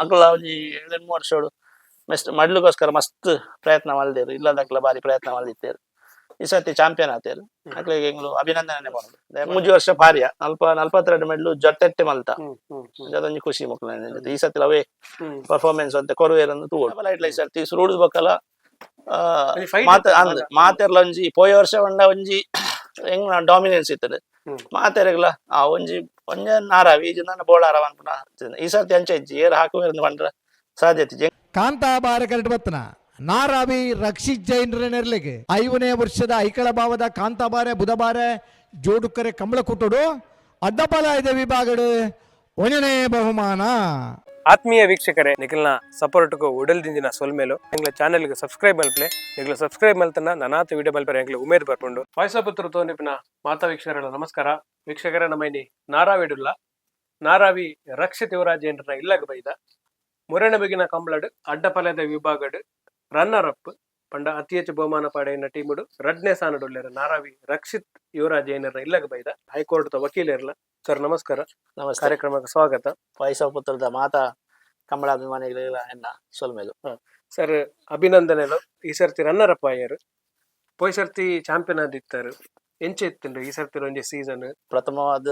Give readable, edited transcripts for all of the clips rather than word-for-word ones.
ಅಕುಲ ಒಂಜಿ ಏಳೆಂಟು ವರ್ಷೋಡು ಮೆಸ್ಟ್ ಮಡ್ಲುಗೋಸ್ಕರ ಮಸ್ತ್ ಪ್ರಯತ್ನ ಮಲ್ದೇರು. ಇಲ್ಲದಕ್ಲ ಬಾರಿ ಪ್ರಯತ್ನ ಮಲ್ದಿತ್ತೇರು. ಈ ಸರ್ತಿ ಚಾಂಪಿಯನ್ ಆತೇರು. ಅಕ್ಲೆಗ್ ಎಂಗ್ಲು ಅಭಿನಂದನೆ ಪನೊಡು. 3 ವರ್ಷ ಪಾರ್ಯ ನಲ್ಪ 42 ಮೆಡ್ಲು ಜೊತೆಟ್ಟೆ ಮಲ್ತ. ಹ್ಮ್ ಹ್ಮ್ ಹ್ಮ್ ಅದೊಂಜಿ ಖುಷಿ ಮೊಕ್ಲೆನ. ಈ ಸತಿ ಅವೇ ಪರ್ಫಾರ್ಮೆನ್ಸ್ ಅಂತ ಕೊರುವೇರ್ ಅಂದ್ ತೂವೊಡು. ಈ ಸರ್ತಿ ಸುರುಡು ಬೊಕ್ಕಲ ಒಂಜಿ fight ಮಾತ ಇತ್ತು. ಅಂದ್ ಮಾತೆರ್ಲ ಒಂಜಿ ಪೋಯ ವರ್ಷ ಪಂಡ ಒಂಜಿ ಎಂಗ್ಲ ಡಾಮಿನೆನ್ಸ್ ಇತ್ತುಂಡು. ಮಾತೆರೆಗ್ಲ ಆ ಒಂಜಿ ಒಂಜೆ ನಾರಾವಿ ಇಜ್ಜಿಂಡ ಬೋಳಾರ ಪನ್ಪುನ. ಈ ಸರ್ತಿ ಅಂಚ ಇಜ್ಜಿ, ಏರ್ ಹಾಕುವೆರ್ ಪಂಡ್ರ ಸಾಧ್ಯತೆ ಇಜ್ಜಿ. ಕಾಂತಾಬಾರ ಕರಡು ಬತ್ತನ ನಾರಾವಿ ರಕ್ಷಿತ್ ಜೈನ್ರ ನೆರ್ಲೆಗೆ 5ನೇ ವರ್ಷದ ಐಕಳ ಭಾವದ ಕಾಂತಾಬಾರೆ ಬುಧಬಾರೆ ಜೋಡುಕರೆ ಕಂಬಳಕುಟ್ಟುಡು ಅಡ್ಡಪಲಾಯದ ವಿಭಾಗಡು ಒಂಜನೇ ಬಹುಮಾನ. ಆತ್ಮೀಯ ವೀಕ್ಷಕರೇ, ನಿಖಲ್ನ ಸಪೋರ್ಟ್ಗೂ ಉಡಲ್ ದಿಂಜಿನ ಸೊಲ್ಮೇಲು. ಎಂಗ್ಲ ಚಾನೆಲ್ಗೆ ಸಬ್ಸ್ಕ್ರೈಬ್ ಮಲ್ಪಲೆ. ನಿಗ್ಲ ಸಬ್ಸ್ಕ್ರೈಬ್ ಮಲ್ತನ ನನಾತ್ ವಿಡಿಯೋ ಮಲ್ಪರೆ ಎಂಗ್ಲ ಉಮೇದ್ ಬರ್ಪುಂಡು. ವಾಯ್ಸಪುತ್ರ ತೋನಿಪಿನ ಮಾತಾ ವೀಕ್ಷಕರ ನಮಸ್ಕಾರ. ವೀಕ್ಷಕರ, ನಮ್ಮೈನಿ ನಾರಾವಿಡುಲ್ಲ ನಾರಾವಿ ರಕ್ಷಿತ್ ಯುವರಾಜ್ ಏನ್ರ ಇಲ್ಲಗ ಬೈದ. ಮುರಣಬಿಗಿನ ಕಂಬಳಡ್ ಅಡ್ಡಪಲೆದ ವಿಭಾಗಡ್ ರನ್ನರ್ ಅಪ್ ಪಂಡ ಅತಿ ಹೆಚ್ಚು ಬಹುಮಾನ ಪಡೆಯಿನ ಟೀಮುಡು ರಡ್ನೇ ಸ್ಥಾನಡುಲ್ಲೆರ್. ನಾರಾವಿ ರಕ್ಷಿತ್ ಯುವರಾಜ್ ಏನರ ಇಲ್ಲಗ ಬೈದ. ಹೈಕೋರ್ಟ್ ವಕೀಲರ್ಲ. ಸರ್, ನಮಸ್ಕಾರ. ನಮಸ್ತೆ. ಕಾರ್ಯಕ್ರಮಕ್ಕೆ ಸ್ವಾಗತ. ಪುತ್ರದ ಮಾತಾ ಕಂಬಳಾಭಿಮಾನಿಗಳಿಗೆಲ್ಲ ಎನ್ನ ಸೊಲ್ಮೆಲು. ಸರ್, ಅಭಿನಂದನೆಲು. ಈ ಸರ್ತಿ ರನ್ನರ್ ಅಪ್ ಆಯರ್, ಪೋಯ್ ಸರ್ತಿ ಚಾಂಪಿಯನ್ ಆದಿತ್ತಾರೆ. ಎಂಚ ಇತ್ತುಂಡು ಈ ಸರ್ತಿ ಒಂಜಿ ಸೀಸನ್? ಪ್ರಥಮವಾದ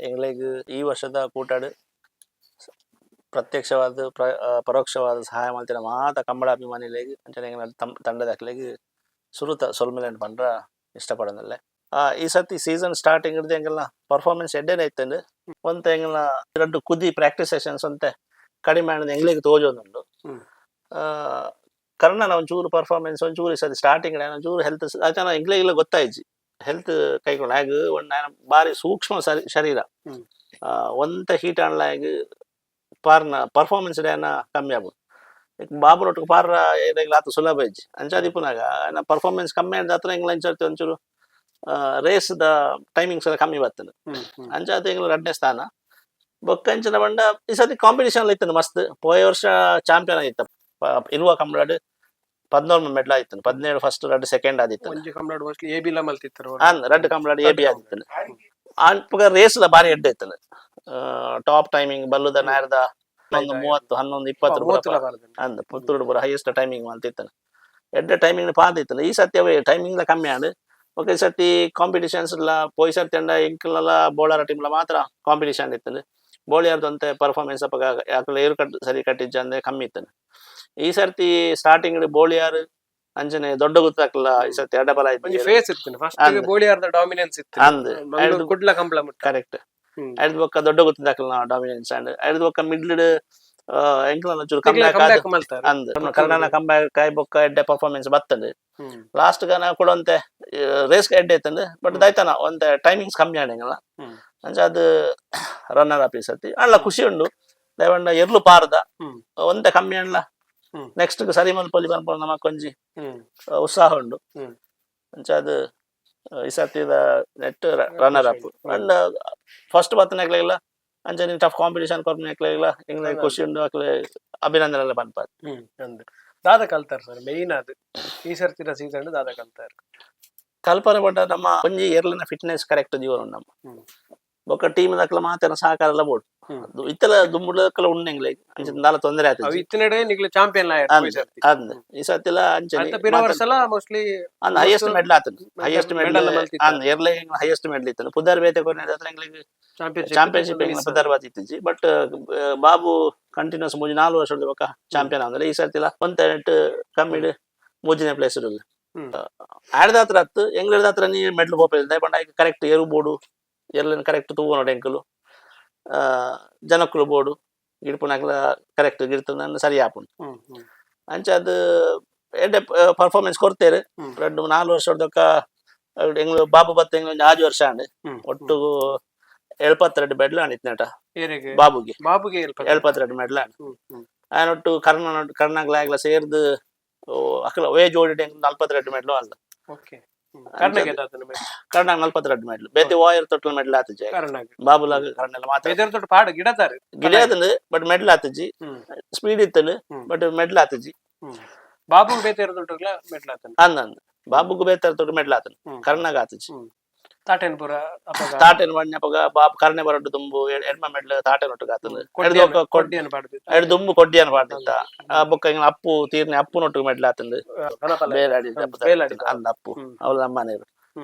ಎಂಗ್ಲೆಗ್ ಈ ವರ್ಷದ ಕೂಟಾಡು ಪ್ರತ್ಯಕ್ಷವಾದ ಪರೋಕ್ಷವಾದ ಸಹಾಯ ಮಲ್ತಿನ ಮಾತ ಕಂಬಳಾಭಿಮಾನಿಲೆಗ್ ಅಂಚನೆ ಎಂಗ್ಲ ತಂಡದಕ್ಲೆಗ್ ಸುರುತ ಸೊಲ್ಮೆಲೆನ್ ಪಂಡ್ರ ಇಷ್ಟಪಡೊಂದುಲ್ಲೆ. ಈ ಸರ್ತಿ ಸೀಸನ್ ಸ್ಟಾರ್ಟಿಂಗ್ ಹಿಡ್ದು ಎಂಕಲ್ನ ಪರ್ಫಾರ್ಮೆನ್ಸ್ ಎಡ್ಡೆನೆ ಇತ್ತುಂಡು. ಒಂತೆ ಎಂಕಲ್ನ ರಡ್ಡ್ ಕುದಿ ಪ್ರಾಕ್ಟೀಸ್ ಸೆಷನ್ಸ್ ಒಂತೆ ಕಡಿಮೆ ಆಂಡ್ ಎಂಗ್ಲೆಗ್ ತೋಜೊಂದುಂಡು. ಕರ್ಣನ ಒಂಚೂರು ಪರ್ಫಾರ್ಮೆನ್ಸ್ ಒಂಚೂರು ಈ ಸರ್ತಿ ಸ್ಟಾರ್ಟಿಂಗ್ ಒಂಚೂರು ಹೆಲ್ತ್ ಆಯ್ತಾನ ಎಂಗ್ಲೆಗ್ಲ ಗೊತ್ತಾಯ್ಜಿ. ಹೆಲ್ತ್ ಕೈಕೊಂಡು ಆಗ ಒಂದ್ ಆಯನ ಬಾರಿ ಸೂಕ್ಷ್ಮ ಶರೀರ. ಒಂತೆ ಹೀಟ್ ಆಂಡ್ಲ ಆಯಗ್ ಪಾರ್ನ ಪರ್ಫಾರ್ಮೆನ್ಸ್ ಆಯನ ಕಮ್ಮಿ ಆಪುಂಡು. ಬಾಬುನೊಟ್ಟುಗು ಪಾರ್ರ ಏರೆಗ್ಲ ಆತ್ ಸುಲಭ ಇಜ್ಜಿ. ಅಂಚಾದಿಪ್ಪುನಗ ಆಯನ ಪರ್ಫಾರ್ಮೆನ್ಸ್ ಕಮ್ಮಿ ಆಂಡ ಅತ್ರ ಎಂಗ್ಲ ಇಂಚ ಒಂಚೂರು race the timings ಎಲ್ಲ ಕಮ್ಮಿ ಬರ್ತದೆ. ಅಂಚಾದ್ ಎಂಗ್ಲ ರಡ್ಡನೇ ಸ್ಥಾನ. ಬೊಕ್ಕ ಅಂಚಿನ ಪಂಡ ಈ ಸರ್ತಿ ಕಾಂಪಿಟೇಷನ್ ಇತ್ತು ಮಸ್ತ್. ಪೋಯ ವರ್ಷ ಚಾಂಪಿಯನ್ ಆಗಿತ್ತ. ಇರುವ ಕಂಬಳಡ್ 11 ಮೆಡ್ಲ್ ಆಯ್ತು. 17 ಫಸ್ಟ್, ರಡ್ಡ್ ಸೆಕೆಂಡ್ ಆದಿತ್ತು. ಒಂಜಿ ಕಂಬಳಡ್ mostly A B ಲ ಮಲ್ತಿತ್ತರು. ಅಂದ್, ರಡ್ಡ್ ಕಂಬಳಡ್ ಎ ಬಿ ಆದಿತ್ತು. ಆನ್ಪಗ ರೇಸ್ ಲ ಬಾರಿ ಎಡ್ಡೆ ಇತ್ತು. ಟಾಪ್ ಟೈಮಿಂಗ್ ಬಲ್ಲುದ ನಾರ್ದ 11:30, 11:20. ಅಂದ್, ಪುತ್ತೂರು ಪೂರ ಹೈಯೆಸ್ಟ್ ಟೈಮಿಂಗ್ ಮಲ್ತಿತ್ತು. ಎಡ್ಡೆ ಟೈಮಿಂಗ್ ಪಾದಿತ್ತು. ಈ ಸರ್ತಿ ಅವೇ ಟೈಮಿಂಗ್ ಲ ಕಮ್ಮಿ ಆಂಡ್. ಬೊಕ್ಕ ಈ ಸರ್ತಿ ಕಾಂಪಿಟೇಷನ್ಸ್ ಲ ಪೋಯ್ ಸರ್ತಿ ಅಂಡ ಎಂಕಲ್ನ ಬೋಳಾರ ಟೀಮ್ ಲ ಮಾತ್ರ ಕಾಂಪಿಟೇಷನ್ ಇತ್ತು. ಬೋಳಿಯಾರ್ದಂತೆ ಪರ್ಫಾರ್ಮೆನ್ಸ್ ಅಪಗ ಯಾಕಂದ್ರೆ ಏರು ಕಟ್ ಸರಿ ಕಟ್ಟಿಜ್ಜ ಅಂದ್ರೆ ಕಮ್ಮಿ ಇತ್ತು. ಈ ಸರ್ತಿ ಸ್ಟಾರ್ಟಿಂಗ್ ಬೋಳಿಯಾರ್ ಅಂಚನೆ ದೊಡ್ಡ ಗುತ್ತಾಕ್ಲ ಈ ಸರ್ತಿ ಅಡ್ಡಬಲ ಒಂಜಿ ಇತ್ತು. ಫೇಸ್ ಇತ್ತು ಫಸ್ಟ್. ಅಂದ್. ಬೋಳಿಯಾರ್ದ ಡಾಮಿನೆನ್ಸ್ ಇತ್ತು. ಅಂದ್. ಮಂಗಳೂರು ಕುಡ್ಲ ಕಂಬಳ ಮುಟ್ಟ. ಕರೆಕ್ಟ್. ಐದು ಬೊಕ್ಕ ದೊಡ್ಡ ಗುತ್ತದಾಕ್ಲ ಡಾಮಿನೆನ್ಸ್ ಅಂಡ್ ಐದು ಬೊಕ್ಕ ಮಿಡ್ಲ್ ಎಂಕಲ್ನ ಒಂಚೂರು ಕಮ್ಮಿ. ಕಮ್ಬ್ಯಾಕ್ ಮಲ್ತಾರೆ. ಅಂದ್, ಕರ್ಣನ ಕಂಬ್ಯಾಕ್ ಆಯ್ ಬೊಕ್ಕ ಎಡ್ಡೆ ಪರ್ಫಾರ್ಮೆನ್ಸ್ ಬರ್ತದೆ. ಲಾಸ್ಟ್ ಗಾನ ಕೂಡ ಒಂತೆ ರೇಸ್ ಎಡ್ಡೆ ಇತ್ತಂದು, ಬಟ್ ದಾಯ್ತಾನ ಒಂತೆ ಟೈಮಿಂಗ್ಸ್ ಕಮ್ಮಿ ಆಡಂಗಲ್ಲ. ಅಂಚ ಅದು ರನ್ನರ್ ಅಪ್ ಈ ಸರ್ತಿ ಅಲ್ಲ. ಖುಷಿ ಉಂಡು. ದಯವಂಡ ಎರ್ಲು ಪಾರದ ಒಂತೆ ಕಮ್ಮಿ ಅಣ್ಲ. ನೆಕ್ಸ್ಟ್ ಸರಿ ಮಲ್ಪೊಲಿ ಪನ್ಪುನ ನಮಕ್ ಒಂಜಿ ಉತ್ಸಾಹ ಉಂಡು. ಅಂಚ ಅದು ಈ ಸರ್ತಿದ net runner up and first ಬತ್ತನಕ್ಲೆಗ್ಲ ಅಂಚನೆ ಟಫ್ ಕಾಂಪಿಟೇಷನ್ ಕೊರ್ಪುನಕ್ಲೆಗ್ಲ ಎಂಗ್ಲೆ ಖುಷಿ ಉಂಡು. ಅಕ್ಲೆ ಅಭಿನಂದನೆ ಪನ್ಪಾದ್. ಅಂದ್, ದಾದ ಕಲ್ತಾರ್ ಸರ್ ಮೇಯ್ನ್ ಅದು ಈ ಸರ್ತಿದ ಸೀಸನ್ ದಾದ ಕಲ್ತಾರ್? ಕಲ್ಪನೆ ಪಂಡ ನಮ್ಮ ಒಂಜಿ ಎರ್ಲಿನ ಫಿಟ್ನೆಸ್ ಕರೆಕ್ಟ್ ದೀವೊನು ನಮ್ಮ. ಬೊಕ್ಕ ಟೀಮ್ ದಕ್ಲ ಮಾತೆರ್ನ ಸಹಕಾರ ಎಲ್ಲ ಬೋಡು. ಇತ್ತಲ ದುಂಬುಡಕ್ಲ ಉಂಡು ಅಂಚ ದಾಲ ತೊಂದರೆ ಅವು ಆತುಜಿ. ಇತ್ತಿನಡೆ ನಿಗ್ಲ ಚಾಂಪಿಯನ್ ಆಯರ್ ಅಂದ್. ಸರ್ತಿ. ಅಂದ್, ಈ ಸರ್ತಿಲ ಅಂಚನೆ. ಅಂತ ಪಿರ ವರ್ಷಲ ಮೋಸ್ಟ್ಲಿ ಅಂದ್, ಹೈಯೆಸ್ಟ್ ಮೆಡಲ್ ಆತುಂಡು, highest medal medal. ಮಲ್ತಿತ್ತ. ಅಂದ್, ಎರ್ಲೆ ಹೈಯೆಸ್ಟ್ ಮೆಡಲ್ ಇತ್ತು. ಪುದರ್ ಬೇತೆ ಕೊರ್ನೆ ಎಂಗ್ಲಿಗ್ ಚಾಂಪಿಯನ್ಶಿಪ್ ಚಾಂಪಿಯನ್ಶಿಪ್ ಎಂಗ್ಲ ಪುದರ್ ಬತ್ತಿತ್ತಿಜಿ. ಬಟ್ ಬಾಬು ಕಂಟಿನ್ಯೂಸ್ 3-4 ವರ್ಷದ ಬೊಕ್ಕ ಚಾಂಪಿಯನ್ ಆಂದ್ರೆ ಈ ಸರ್ತಿಲ ಒಂತೆ ನೆಟ್ ಕಮ್ಮಿಡ್ ಮೂಜಿನೇ ಪ್ಲೇಸ್ ಇರುಲ್ಲ. ಆಡ್ದಾತ್ರ ಅತ್ತು ಎಂಗ್ಲದ ಹತ್ರ ನೀ ಮೆಡ್ಲ್ ಪೋಪೆಲ್ ಪಂಡ ಕರೆಕ್ಟ್ ಎರು ಬೋಡು, ಎರ್ಲೆನ್ ಕರೆಕ್ಟ್ ತೂವೊನೊಡು ಎಂಕುಲು. ಜನಕ್ಕುಲು ಬೋಡು ಗಿಡ್ಪುನಕ್ಲ ಕರೆಕ್ಟ್ ಗಿಡ್ತದ ಸರಿ ಆಪುಂಡು. ಹ್ಮ್ ಹ್ಮ್ ಅಂಚ ಅದು ಎಡ್ಡೆ ಪರ್ಫಾರ್ಮೆನ್ಸ್ ಕೊಡ್ತೇವೆ. 2-4 ವರ್ಷದೊಕ್ಕ ಎಂಗ್ಲು ಬಾಬು ಬತ್ತ ಎಂಗ್ಲು ಒಂಜಿ 6 ವರ್ಷ ಆಂಡ್. ಒಟ್ಟು 72 ಮೆಡ್ಲ್ ಆಂಡ್ ಇತ್ನೆಟ. ಏರೆಗ್? ಬಾಬುಗೆ. ಬಾಬುಗೆ. 72 ಮೆಡ್ಲ್ ಆಂಡ್. ಹ್ಮ್ ಹ್ಮ್ ಆಯನೊಟ್ಟು ಕರ್ಣ ಕರ್ಣಗ್ಲ ಸೇರ್ದು ಅಕಲ ವೇ ಜೋಡಿ 42 ಮೆಡ್ಲು ಅಲ್ಲ. ಓಕೆ, ಕರ್ನಾಗ ಎದಾತನ? ಕರ್ಣಾಗ 42 ಮೆಡ್ಲು. ಬೇತೆ ವಾಯರ್ ತೊಟ್ಲ ಮೆಡ್ಲ್ ಆತುಜಿ. ಕರ್ನಾಗ. ಬಾಬುಲಾಗ ಕರ್ಣೆಲ್ಲ ಮಾತ್ರ. ಬೇದರ್ ತೊಟ್ಟು ಪಾಡು ಗಿಡತಾರ. ಗಿಡಾತಂದು, ಬಟ್ ಮೆಡ್ಲ್ ಆತುಜಿ. ಸ್ಪೀಡ್ ಇತ್ತಂದು, ಬಟ್ ಮೆಡ್ಲ್ ಆತುಜಿ. ಬಾಬು ಬೇತೆ ತೊಟ್ಟುಗ್ಲ ಮೆಟ್ಲಾತನ. ಅಂದ್ ಅಂದ್, ಬಾಬುಗು ಬೇತರ ತೊಟ್ಟು ಮೆಡ್ಲ್ ಆತನು. ಕರ್ಣಾಗ ಆತುಜಿ. ತಾಟೆನ್ ಪೂರ ಅಪಗ ತಾಟೆನ್ ಬಣ್ಣಪಗ ಬಾಬ್ ಕರ್ಣೆ ಬರಡ್ಡು ದುಂಬು ಎಡ್ಮ ಮೆಡ್ಲ್ ತಾಟೆನ್ ಒಟ್ಟು ಕಾತಂದು. ಕೊಡ್ಡಿಯನ್ ಪಾಡ್ದಿತ್ತ. ಎಡ್ ದುಂಬು ಕೊಡ್ಡಿಯನ್ ಪಾಡ್ದಿತ್ತ. ಬೊಕ್ಕ ಎಂಗ್ಲ ಅಪ್ಪು ತೀರ್ನೆ ಅಪ್ಪು ನೊಟ್ಟು ಮೆಡ್ಲ್ ಆತಂದು. ಕನಪಲ. ಬೇಲಾಡಿ. ಬೇಲಾಡಿ. ಅಂದ ಅಪ್ಪು. ಅವಳು ನಮ್ಮನೇರು.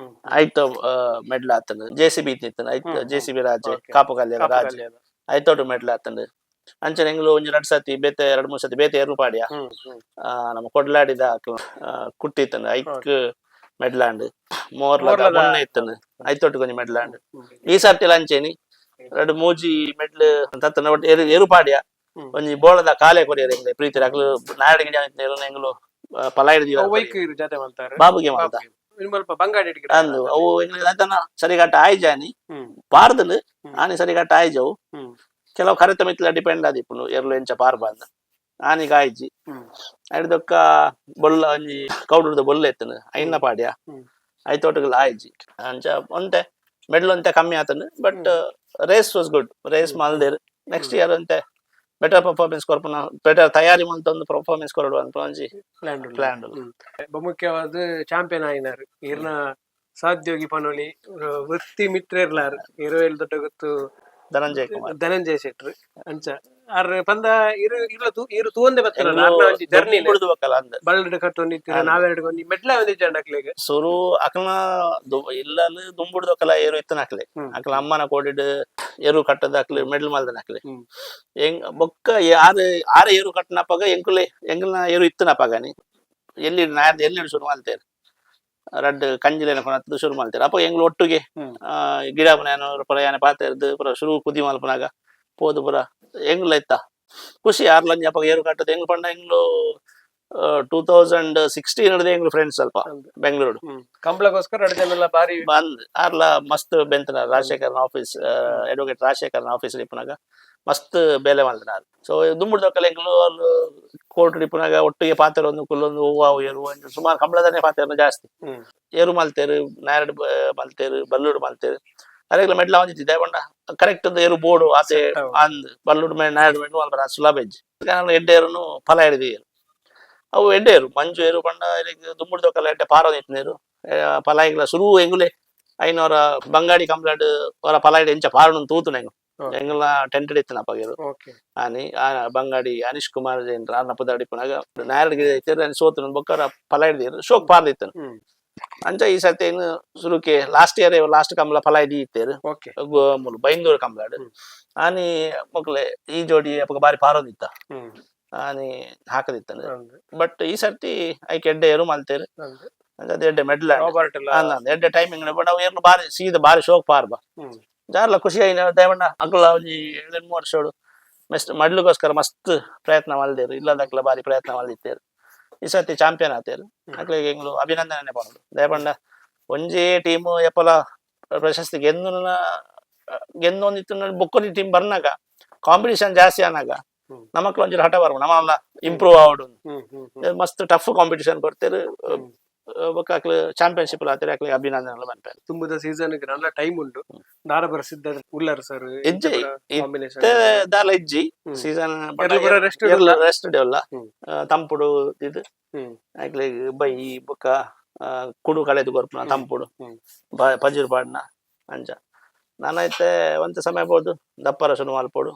ಆಯ್ತು, ಮೆಡ್ಲ್ ಆತಂದು J C B ಇತ್ತಿತ್ತು ಆಯ್ತು. ಹ್ಮ್, J C B ರಾಜೆ. Okay. Kapu ಕಲ್ಯಾಣ ರಾಜೆ. ಆಯ್ತೋಟು ಮೆಡ್ಲ್ ಆತಂದು. ಅಂಚನೆ ಎಂಗ್ಲು ಒಂಜಿ ರಡ್ ಸತಿ ಬೇತೆ, ಎರಡ್ ಮೂರ್ ಸತಿ ಬೇತೆ ಏರು ಪಾಡ್ಯ. ಹ್ಮ್ ಹ್ಮ್ ನಮ್ಮ ಕೊಡ್ಲಾಡಿದ ಕುಟ್ಟಿ ಇತ್ತಂದು, ಐಕ್ ಮೆಡ್ಲಾಂಡ್ ಮೋರ್ಲದ. ಮೋರ್ಲದ. ಮೊನ್ನೆ ಇತ್ತಂದು, ಐತೊಟ್ಟು ಕೊಂಜಿ ಮೆಡ್ಲಾಂಡ್. ಈ ಸರ್ತಿ ಅಂಚೆನಿ ರಡ್ಡ್ ಮೂಜಿ ಮೆಡ್ಲ್ ತತ್ತನ ಒಟ್ಟು ಎರು ಎರು ಪಾಡ್ಯ. ಒಂಜಿ ಬೋಳದ ಕಾಲೆ ಕೊರಿಯರ್ ಎಂಗ್ಲೆ ಪ್ರೀತಿ ಅಕ್ಲು ನಾಯಡ್ ಗಿಡ ಎಂಗ್ಲು ಪಲಾಯಿಡ್. ಅವು ವೈಕ್ ಇರು ಜಾತೆ ಮಲ್ತಾರೆ. ಬಾಬುಗೆ ಮಾತ. ಮುಲ್ಪ ಬಂಗಾಡಿ ಇಟ್ಕಿಡ. ಅಂದು ಅವು ಎಂಗ್ಲೆ ಆತನ ಸರಿಗಟ್ಟ ಆಯ್ಜಾನಿ ಪಾರ್ದಲು. ಆನಿ ಸರಿಗಟ್ಟ ಆಯ್ಜವು. ಕೆಲವು ಕರೆತ ಮಿತ್ಲ ಡಿಪೆಂಡ್ ಆದಿಪ್ಪುಂಡು, ಎರ್ಲು ಎಂಚ ಪಾರ್ ಬಂದ ಆನಿಗ್ ಆಯ್ಜಿ. ಐಡ್ದೊಕ್ಕ ಬೊಲ್ಲ ಒಂಜಿ ಕೌಡುದ ಬೊಲ್ಲ ಎತ್ತನು, ಐನ ಪಾಡ್ಯ. ಐತೋಟಗಳ ಆಯ್ಜಿ. ಅಂಚ ಒಂತೆ ಮೆಡ್ಲ್ ಒಂತೆ ಕಮ್ಮಿ ಆತಂಡು, but race was good. Race ಮಲ್ದೇರ್. Next year ಅಂತೆ ಬೆಟರ್ ಪರ್ಫಾರ್ಮೆನ್ಸ್ ಕೊರ್ಪುನ, ಬೆಟರ್ ತಯಾರಿ ಮಲ್ತೊಂದು ಪರ್ಫಾರ್ಮೆನ್ಸ್ ಕೊರಡು ಅಂತ ಒಂಜಿ ಪ್ಲಾನ್ ಉಂಡು. ಪ್ಲಾನ್ ಉಂಡು. ಬಹುಮುಖ್ಯವಾದ ಚಾಂಪಿಯನ್ ಆಯಿನಾರ್ ಇರ್ನ ಸಾಧ್ಯೋಗಿ ಪನೋಲಿ, ವೃತ್ತಿ ಮಿತ್ರರ್ಲಾರ್ ಇರುವೆಲ್ ದೊಡ್ಡ ಗೊತ್ತು. ಧನಂಜಯ ಕುಮಾರ್. ಧನಂಜಯ ಶೆಟ್ರು. ಅಂಚ ಆರ್ ಪಂದ ಇರು ಇರ್ಲ ತೂ ಇರು ತೂವಂದೆ ಬತ್ತಲ್ಲ ಆರ್ನ ಒಂಜಿ ಜರ್ನಿ. ದುಂಬುಡ್ದು ಬೊಕ್ಕಲ ಅಂದ್. ಬಲ್ಡ್ ಕಟ್ಟೊಂದಿತ್ತಿರ ನಾವೆರಡು ಒಂಜಿ ಮೆಡ್ಲ ಒಂಜಿ ಅಕ್ಲೆಗ್. ಸುರು ಅಕ್ಲ್ನ ಇಲ್ಲಲ್ ದುಂಬುಡ್ದೊಕ್ಕಲ ಏರು ಇತ್ತನ ಅಕ್ಲೆ. ಅಕ್ಲ ಅಮ್ಮನ ಕೋಡಿಡ್ ಎರು ಕಟ್ಟದ ಅಕ್ಲು ಮೆಡ್ಲ್ ಮಲ್ದನ ಅಕ್ಲೆ. ಎಂಗ್ ಬೊಕ್ಕ ಆರು ಆರು ಏರು ಕಟ್ಟನಪಗ ಎಂಕುಲೆ ಎಂಕಲ್ನ ಏರು ಇತ್ತನಪಗನಿ ಎಲ್ಲಿ ನಾರ್ದ ಎಲ್ಲಿ ಶುರು ಮಲ್ತೇರು, ರಡ್ಡ್ ಕಂಜಿಲೇನ ಕೊನತ್ದ್ ಶುರು ಮಲ್ತೇರು. ಅಪ್ಪ ಎಂಗ್ಲು ಒಟ್ಟುಗೆ ಗಿಡ ಪುರ ಯಾನೆ ಪಾತೆರ್ದು ಪುರ ಶುರು ಕುದಿ ಮಲ್ಪನಾಗ ಪೋದು ಪುರ ಎಂಗ್ಲ ಇತ್ತ ಖುಷಿ. ಆರ್ಲಂಜಿ ಅಪ್ಪಗ ಏರು ಕಟ್ಟದ ಎಂಗ್ಲು ಪಂಡ ಎಂಗ್ಲು 2016 ಹಿಡ್ದು ಎಂಗ್ಲು ಫ್ರೆಂಡ್ಸ್ ಸ್ವಲ್ಪ ಬೆಂಗಳೂರು. ಕಂಬಳಗೋಸ್ಕರ ಎರಡು ಜನ ಎಲ್ಲ ಬಾರಿ. ಬಂದ್ ಆರ್ಲ ಮಸ್ತ್ ಬೆಂತನ Rajashekaran office, advocate Rajashekaran office ಇಪ್ಪನಾಗ ಮಸ್ತ್ ಬೇಲೆ ಮಲ್ತನಾರ್. ಸೊ ದುಂಬುಡ್ದೊಕ್ಕಲ ಎಂಕ್ಲು ಅಲ್ಲಿ ಕೋರ್ಟ್ ಇಪ್ಪನಾಗ ಒಟ್ಟಿಗೆ ಪಾತೆರ ಒಂದು ಕುಲ್ಲೊಂದು ಹೂವು ಏರು ಅಂಚ ಸುಮಾರು ಕಂಬಳದನೇ ಪಾತೆರ ಜಾಸ್ತಿ. ಏರು ಮಲ್ತೇರು, ನಾರಡ್ ಮಲ್ತೇರು, ಬಲ್ಲೂಡು ಮಲ್ತೇರು. ಅರೆಗ್ಲ ಮೆಡ್ಲ ಒಂಜಿತ್ತಿದೆ ಪಂಡ ಕರೆಕ್ಟ್ ಏರು ಬೋರ್ಡು ಆಸೆ. Set ಅವು. ಅಂದ್ ಬಲ್ಲೂಡು ಮೇ ನಾರಡ್ ಮೆಡ್ಲು ಮಲ್ಪರ ಸುಲಭ ಹೆಜ್ಜೆ. ಎಡ್ಡೆ ಏರುನು ಫಲ ಹಿಡಿದು ಅವು ಎಡ್ಡೆ ಏರು ಮಂಜು ಏರು ಪಂಡ ದುಂಬುಡ್ದೊಕ್ಕಲ ಎಡ್ಡೆ ಪಾರೋದು ಇತ್ತಿನೇರು ಫಲ ಇಗ್ಲ ಶುರು ಎಂಗುಲೆ ಐನೋರ ಬಂಗಾಡಿ ಕಂಪ್ಲೇಂಟ್ ಹೊರ ಫಲ ಹಿಡಿ ಎಂಚ ಪಾರುನು ತೂತು ಎಂಗು. ಎಂಗುಲ ಟೆಂಟೆಡ್ ಇತ್ತಿನ ಅಪ್ಪಗೇರು. ಆನಿ ಆ ಬಂಗಾಡಿ ಅನೀಶ್ ಕುಮಾರ್ ಜೈನ್ ಆರ್ನ ಪುದಾಡಿಪುನಾಗ ನಾರಡ್ ಗಿಡ ಇತ್ತಿರು ಸೋತು ಬೊಕ್ಕರ ಫಲ ಹಿಡಿದಿರು ಶೋಕ್ ಪಾರ್ದಿತ್ತನು. ಅಂಚ ಈ ಸರ್ತಿ ಏನು ಸುರುಕೆ last year last Kamala ಫಲ ಹಿಡಿ ಇತ್ತೇರು. ಮೂಲು ಬೈಂದೂರು ಕಂಬಲಾಡ್. ಆನಿ ಮೊಕ್ಲೆ ಈ ಜೋಡಿ ಅಪ್ಪಗ ಬಾರಿ ಪಾರೋದಿತ್ತ. ಆನಿ ಹಾಕದಿತ್ತಂದ್ರೆ ಬಟ್ ಈ ಸರ್ತಿ ಐಕ್ ಎಡ್ಡೆ ಏರು ಮಲ್ತೇರು. ಅಂಚ ಅದು ಎಡ್ಡೆ ಮೆಡ್ಲ್. ರಾಬರ್ಟ್ ಎಲ್ಲ. ಎಡ್ಡೆ ಟೈಮಿಂಗ್. ಬಟ್ ಅವು ಏರ್ಲು ಬಾರಿ ಸೀದ ಬಾರಿ ಶೋಕ್ ಪಾರ್ಬ. ಜಾರ್ಲ ಖುಷಿ ಆಯಿನ ದಯಮಣ್ಣ ಅಕ್ಲ ಒಂಜಿ ಏಳೆಂಟು ವರ್ಷೋಡು ಮಸ್ತ್ ಮಡ್ಲುಗೋಸ್ಕರ ಮಸ್ತ್ ಪ್ರಯತ್ನ ಮಲ್ದೇರು. ಇಲ್ಲದಕ್ಲ ಬಾರಿ ಪ್ರಯತ್ನ ಮಲ್ದಿತ್ತೇರು. ಈ ಸರ್ತಿ ಚಾಂಪಿಯನ್ ಆತೇರು. ಅಕ್ಲಿಗೆ ಎಂಗ್ಲು ಅಭಿನಂದನೆ ಪನೊಡು. ದಯಪಂಡ ಒಂಜೇ ಟೀಮ್ ಎಪ್ಪಲ ಪ್ರಶಸ್ತಿ ಗೆಂದು ಗೆಂದೊಂದಿತ್ತು. ಬೊಕ್ಕೊಂಜಿ ಟೀಮ್ ಬರ್ನಾಗ ಕಾಂಪಿಟೇಷನ್ ಜಾಸ್ತಿ ಆನಾಗ ನಮಕ್ಲ ಒಂಚೂರು ಹಠ ಬರ್ಬ ನಮ್ಮಲ್ಲ ಇಂಪ್ರೂವ್ ಆವಡು. ಹ್ಮ್ ಹ್ಮ್ ಹ್ಮ್ ಮಸ್ತ್ ಟಫ್ ಕಾಂಪಿಟೇಷನ್ ಕೊಡ್ತೇರು. ಬೊಕ್ಕ ಅಕ್ಲು ಚಾಂಪಿಯನ್ಶಿಪ್ ಆತೇರು. ಅಕ್ಲಿಗೆ ಅಭಿನಂದನೆ ಪನ್ಪೇರು. ತುಂಬುದ ಸೀಸನ್ ನನ್ನ ಟೈಮ್ ಉಂಟು. ದಾರ ಬರಸಿದ್ದ ಉಲ್ಲರ್ ಸರ್. ಇಜ್ಜಿ. ಕಾಂಬಿನೇಷನ್ ಇತ್ತೆ ದಾಲ ಇಜ್ಜಿ ಸೀಸನ್. ಎರ್ಲು ಪೂರ rest ಉಲ್ಲ. ರೆಸ್ಟ್ ಉಲ್ಲ. ತಂಪುಡು ಇದು ಅಕ್ಲೆಗ್ ಬೈ ಬೊಕ್ಕ ಕುಡು ಕಳೆದು ಕೊರ್ಪುನ ತಂಪುಡು ಪಜಿರು ಪಾಡ್ನ. ಅಂಚ ನಾನ ಇತ್ತೆ ಒಂತೆ ಸಮಯ ಪೋದು ದಪ್ಪರ ಶುರು ಮಲ್ಪೊಡು.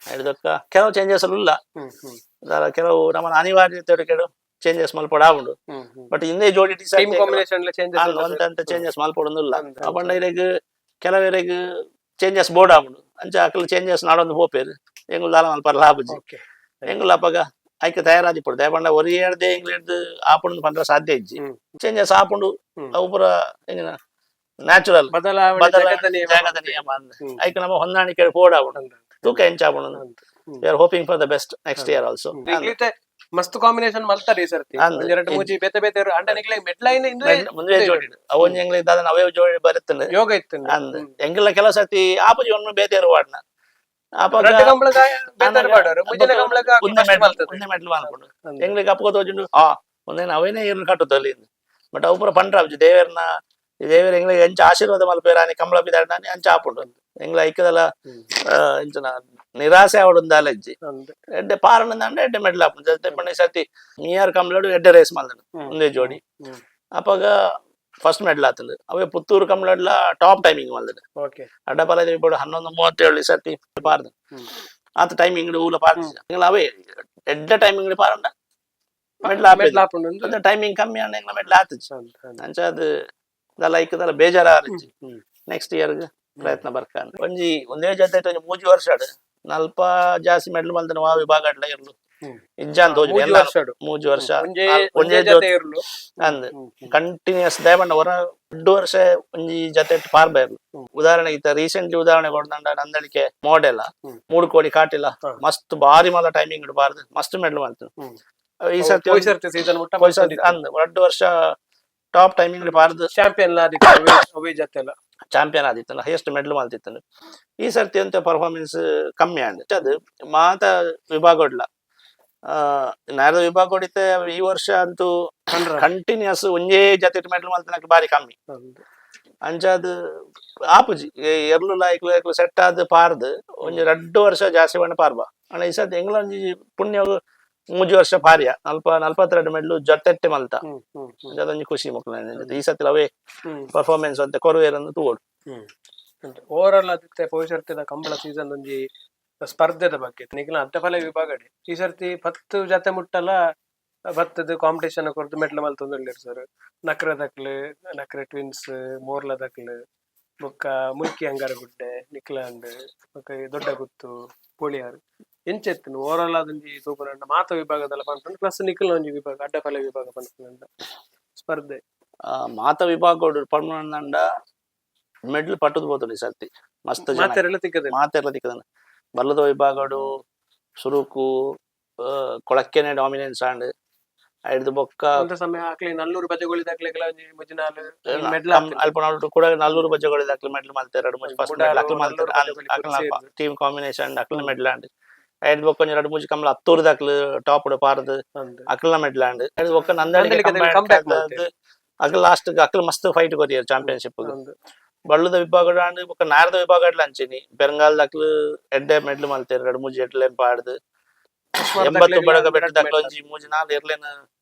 ಐಡ್ದೊಕ್ಕ ಕೆಲವು ಚೇಂಜಸ್ ಉಲ್ಲ. ಹ್ಮ್ ಹ್ಮ್ ದಾಲ ಕೆಲವು ನಮ್ಮ ಅನಿವಾರ್ಯತೆ ಕೆಲವು ಚೇಂಜಸ್ ಮಲ್ಪೊಡು ಆವುಂಡು. ಹ್ಮ್ ಹ್ಮ್ ಬಟ್ ಇಂದೇ ಜೋಡಿ team combination changes. ಒಂತೆ ಚೇಂಜಸ್ ಮಲ್ಪೊಡೊಂದುಲ್ಲ. ಅಪಂಡ ಇರೆಗ್ ಕೆಲವೆರೆಗ್ ಚೇಂಜಸ್ ಬೋರ್ಡ್ ಆವುಂಡು. ಅಂಚ ಅಕಲ್ ಚೇಂಜಸ್ ನಾಡೊಂದು ಪೋಪೇರು. ಎಂಗುಲ್ ದಾಲ ಮಲ್ಪರ ಲಾಭಜಿ. ಎಂಗುಲ್ ಅಪಗ ಐಕ್ ತಯಾರಾದಿಪ್ಪೊಡು. ದಯಪಂಡ ಒರಿ ಏಳ್ದೆ ಎಂಗ್ಲೆಡ್ದ್ ಆಪುಂಡು ಪಂಡ ಸಾಧ್ಯ ಇಜ್ಜಿ. ಚೇಂಜಸ್ ಆಪುಂಡು. ಅವು ಪೂರ ಎಂಜಿನ ನ್ಯಾಚುರಲ್ ಬದಲಾವಣೆ ಬದಲಾವಣೆ ಜಗದ ನಿಯಮ. ಜಗದ ನಿಯಮ ಅಂದ್. ಐಕ್ ನಮ್ಮ ಹೊಂದಾಣಿಕೆ ಆಪುಂಡು. ತೂಕ ಎಂಚ ಆಪುಂಡು. We are hoping for the best next year also. ನಿಕ್ಲಿತೆ ಮಸ್ತ್ ಕಾಂಬಿನೇಷನ್ ಮಲ್ತಾರೆ ಈ ಸರ್ತಿ. ಅಂದ್. ಒಂಜಿ ಎರಡು ಮೂಜಿ ಬೇತೆ ಬೇತೆ ಅಂಡ ನಿಕ್ಲೆ ಮೆಡ್ಲೈನ್ ಇಂದುವೆ. ಮುಂದೆ ಜೋಡಿ ಅವೊಂಜಿ ಎಂಗ್ಲ ದಾದ ಅವೇ ಜೋಡಿ ಬರುತ್ತಂದೆ. ಯೋಗ ಇತ್ತು. ಅಂದ್ ಎಂಗ್ಲ ಕೆಲವು ಸರ್ತಿ ಆಪುಜಿ ಒಮ್ಮೆ ಬೇತೆ ವಾಡ್ನ ಆಪಗ ರಡ್ಡ್ ಕಂಬಳಗ ಬೇತೆ ಪಾಡೋರು, ಮೂಜಿನ ಕಂಬಳಗ ಒಂದೇ first medal ಮಲ್ತದೆ. ಒಂದೇ ಮೆಡ್ಲ್ ಮಲ್ಪುಂಡು. ಎಂಗ್ಲಿಗೆ ಅಪ್ಪಗ ತೋಜುಂಡು ಆ ಒಂದೇನು ಅವೇನೇ ಏರ್ನ ಕಟ್ಟುತ್ತಲ್ಲಿ. ಬಟ್ ಅವು ಪೂರ ಪಂಡ್ರಾಬ್ಜಿ ದೇವೆರ್ನ ದೇವೆರ್ ಎಂಗ್ಲಿಗೆ ಎಂಚ ಆಶೀರ್ವಾದ ಮಲ್ಪೇರ ಆನಿ ಕಂಬಳ ಬಿದಾಡ್ನಾನಿ ಅಂಚ ಆಪುಂಡು. ಎಂಗ್ಲ ಐಕದಲ ಎಂಚನ ನಿರಾಸೆ ಆವಡುಂದಾಲ ಇಜ್ಜಿ. ಎಡ್ಡೆ ಪಾರಣ ಎಡ್ಡೆ ಮೆಡ್ಲ್ ಆಪುಂಡು. ಜತೆ ಪಂಡ ಈ ಸರ್ತಿ ನಿಯರ್ ಕಂಬಳಡು ಎಡ್ಡೆ ರೇಸ್ ಮಲ್ದನು ಒಂದೇ ಜೋಡಿ. ಅಪಗ First medal ಆತಂದು. ಅವೇ ಪುತ್ತೂರು ಕಂಬಳಡ್ಲ ಟಾಪ್ ಟೈಮಿಂಗ್ ಮಲ್ದದು. ಅಡ್ಡಪಾಲ ವಿಭಾಗ 11:37 ಈ ಸರ್ತಿ ಪಾರ್ದು. ಆತ ಟೈಮಿಂಗ್ ಊಲ ಪಾರ್ದು. ಅವೇ ಎಡ್ಡ ಟೈಮಿಂಗ್ ಪಾರಂಡ ಮೆಡ್ಲ್. ಮೆಡ್ಲ್ ಆಪುಂಡು ಅಂದ್. ಟೈಮಿಂಗ್ ಕಮ್ಮಿ ಆಂಡ ಎಂಗ್ಲ ಮೆಡ್ಲ್ ಆತುಜಿ. ಅಂಚ ಅದು ದಲ ಐಕ್ ದಲ ಬೇಜಾರ ಆರಿಜ್ಜಿ. ನೆಕ್ಸ್ಟ್ ಇಯರ್ ಪ್ರಯತ್ನ ಬರ್ಕ. ಒಂಜಿ ಒಂದೇ ಜೊತೆ ಒಂಜಿ ಮೂಜಿ ವರ್ಷ ಆಡ್ ನಲ್ಪ ಜಾಸ್ತಿ ಮೆಡ್ಲ್ ಮಲ್ದನ ವಾ ವಿಭಾಗ ಅಡ್ಲ ಇರ್ಲು ಇಜ್ಜಾನ್ ತೋಜು. ಮೂಜಿ ಎಲ್ಲ ವರ್ಷಡ್. ಮೂಜಿ ವರ್ಷ. ಒಂಜೇ ಒಂಜೇ ಒಂಜೇ ಜೊತೆ ಜೊತೆ ಇರ್ಲು. ಅಂದ್ ಕಂಟಿನ್ಯೂಸ್ ದಯಮಂಡ ಹೊರ ಎರಡು ವರ್ಷ ಒಂಜಿ ಜೊತೆ ಪಾರ್ಬ ಇರ್ಲು. ಉದಾಹರಣೆ ಇತ್ತ ರೀಸೆಂಟ್ಲಿ ಉದಾಹರಣೆ ಕೊಡ್ದಂಡ ನಂದಳಿಕೆ ಮೋಡೆಲ್ಲ 3 ಕೋಡಿ ಕಾಟಿಲ್ಲ. ಮಸ್ತ್ ಬಾರಿ ಮಲ್ಲ ಟೈಮಿಂಗ್ ಇಡಬಾರ್ದು, ಮಸ್ತ್ ಮೆಡ್ಲ್ ಮಾಡ್ತು. ಈ ಸರ್ತಿ ಪೋಯ್ ಸರ್ತಿ ಸೀಸನ್ ಮುಟ್ಟ. ಪೋಯ್ ಸರ್ತಿ ಅಂದ್ ಎರಡು ವರ್ಷ ಟಾಪ್ ಟೈಮಿಂಗ್ ಪಾರ್ದು. ಚಾಂಪಿಯನ್ ಆದಿತ್ತು ಅವೇ ಅವೇ ಜೊತೆ ಎಲ್ಲ. ಚಾಂಪಿಯನ್ ಆದಿತ್ತು, ಹೈಯೆಸ್ಟ್ ಮೆಡಲ್ ಮಲ್ತಿತ್ತು. ಈ ಸರ್ತಿ ಅಂತ ಪರ್ಫಾರ್ಮೆನ್ಸ್ ಕಮ್ಮಿ ಆಂಡ್. ಅದು ಮಾತ ವಿಭಾಗ ಹೊಡ್ಲ ನಾರದ ವಿಭಾಗ ಹೊಡಿತೆ. ಈ ವರ್ಷ ಅಂತೂ ಕಂಟಿನ್ಯೂಸ್ ಒಂಜೇ ಜೊತೆ ಮೆಡಲ್ ಮಲ್ತನಕ್ಕೆ ಬಾರಿ ಕಮ್ಮಿ. ಅಂಚ ಅದು ಆಪುಜಿ. ಎರ್ಲು ಲಾಯ್ಕ್ಲು ಎಕ್ಲು ಸೆಟ್ ಆದ್ ಪಾರ್ದು ಒಂಜಿ ರಡ್ಡು ವರ್ಷ ಜಾಸ್ತಿ ಬಣ್ಣ ಪಾರ್ಬ. ಅಣ್ಣ, ಈ ಸರ್ತಿ ಎಂಗ್ಲ ಒಂಜಿ ಪುಣ್ಯ ಮೂಜಿ ವರ್ಷ ಪಾರ್ಯ ನಲ್ಪ 42 ಮೆಡ್ಲು ಜೊತೆಟ್ಟೆ ಮಲ್ತ. ಹ್ಮ್ ಹ್ಮ್ ಹ್ಮ್ ಅದೊಂಜಿ ಖುಷಿ ಮಕ್ಕಳು. ಈ ಸತಿ ಅವೇ ಪರ್ಫಾರ್ಮೆನ್ಸ್ ಅಂತ ಕೊರುವೇರ್ ಅಂದ್ ತೂವೊಡು. ಓವರ್ ಆಲ್ ಆದಿತ್ತೆ ಪೋಯ್ ಸರ್ತಿದ ಕಂಬಳ ಸೀಸನ್ ಒಂಜಿ ಸ್ಪರ್ಧೆದ ಬಗ್ಗೆ ನಿಖಿಲ ಅಡ್ಡಫಲ ವಿಭಾಗ ಈ ಸರ್ತಿ 10 ಜೊತೆ ಮುಟ್ಟಲ ಬತ್ತದ ಕಾಂಪಿಟೇಷನ್ ಕೊರ್ದು ಮೆಟ್ಲು ಮಲ್ತೊಂದುಲ್ಲೆರ್ ಸರ್. ನಕ್ರೆ ದಕ್ಲು, ನಕ್ರೆ ಟ್ವಿನ್ಸ್, ಮೋರ್ಲ ದಕ್ಲು, ಬೊಕ್ಕ ಮುಲ್ಕಿ ಅಂಗಾರಗುಡ್ಡೆ ನಿಕ್ಲಾಂಡ್, ಬೊಕ್ಕ ಈ ದೊಡ್ಡ ಗುತ್ತು ಪೋಳಿಯಾರ್. ಎಂಚೆತ್ತುಂಡು ಓವರ್ ಆಲ್ ಅದೊಂಜಿ ತೂಪುನಂಡ ಮಾತ ವಿಭಾಗದಲ್ಲ ಪನ್ಪುಂಡು, ಪ್ಲಸ್ ನಿಖಿಲ್ನ ಒಂಜಿ ವಿಭಾಗ ಅಡ್ಡಫಲ ವಿಭಾಗ ಪನ್ಪುನಂಡ ಸ್ಪರ್ಧೆ? ಮಾತ ವಿಭಾಗ ಪರ್ಮನೆಂಟ್ ಮೆಡ್ಲ್ ಪಟ್ಟುದು ಪೋತುಂಡು ಈ ಸರ್ತಿ ಮಸ್ತ್ ಜನ. ಮಾತೆರೆಲ್ಲ ತಿಕ್ಕದೆ. ಮಾತೆರ್ಲ ತಿಕ್ಕದನ. ಬಲ್ಲದ ವಿಭಾಗಡು ಸುರುಕು ಕೊಳಕ್ಕೆನೆ ಡಾಮಿನೆನ್ಸ್ ಆಂಡ್. ಐಡ್ದು ಬೊಕ್ಕ ಅಂತ ಸಮಯ ಆಕ್ಲಿ ನಲ್ಲೂರು ಬಜಗೋಳಿ ದಾಕ್ಲೆಗ್ಲ ಒಂಜಿ ಮುಜಿನಾಲ್ ಮೆಡ್ಲ್. ಅಲ್ಪ ನಡುಟು ಕೂಡ ನಲ್ಲೂರು ಬಜಗೋಳಿ ದಾಕ್ಲು ಮೆಡ್ಲ್ ಮಲ್ತೆರ್. ಎರಡು ಮೂಜಿ ಫಸ್ಟ್ ಮೆಡ್ಲ್ ಅಕ್ಲು ಮಲ್ತೆರ್. ಮುಡಾರು, ನಲ್ಲೂರು ಬಜಗೋಳಿ. ಅಕ್ಲ ಟೀಮ್ ಕಾಂಬಿನೇಷನ್ ಅಕ್ಲ ಮೆಡ್ಲ್ ಆಂಡ್. ಐಡ್ದು ಬೊಕ್ಕ ಒಂಜಿ ಎರಡು ಮೂಜಿ ಕಮ್ಲ ಹತ್ತೂರು ದಾಕ್ಲು ಟಾಪ್ ಪಾರ್ದು ಅಕ್ಲ ಮೆಡ್ಲ್ ಆಂಡ್. ಐಡ್ದು ಬೊಕ್ಕ ನಂದಳಿಕೆ ನಂದಳಿಕೆ comeback ಮಲ್ತೆರ್. ಅಕ್ಲ ಲಾಸ್ಟ್ ಅಕ್ಲ ಮಸ್ತ್ ಫೈಟ್ ಕೊರಿಯರ್ ಚಾಂಪಿಯನ್ಶಿಪ್. ಬಳ್ಳುದ ವಿಭಾಗ ಆಂಡ್. ಬೊಕ್ಕ ನಾರದ ವಿಭಾಗ ಅಂಚಿನಿ ಬೆಂಗಾಲ್ ದಾಕ್ಲು ಎಡ್ಡೆ ಮೆಡ್ಲ್ ಮಲ್ತೆರ್. ಎರಡು ಮೂಜಿ ಎಡ್ಲೆನ್ ಪಾಡ್ದು 80 ಬಡಗ ಬೆಟ್ಟ ದಾಕ್ಲು ಒಂಜಿ ಮೂಜಿ ನಾಲ್ ಎರ್ಲೆನ್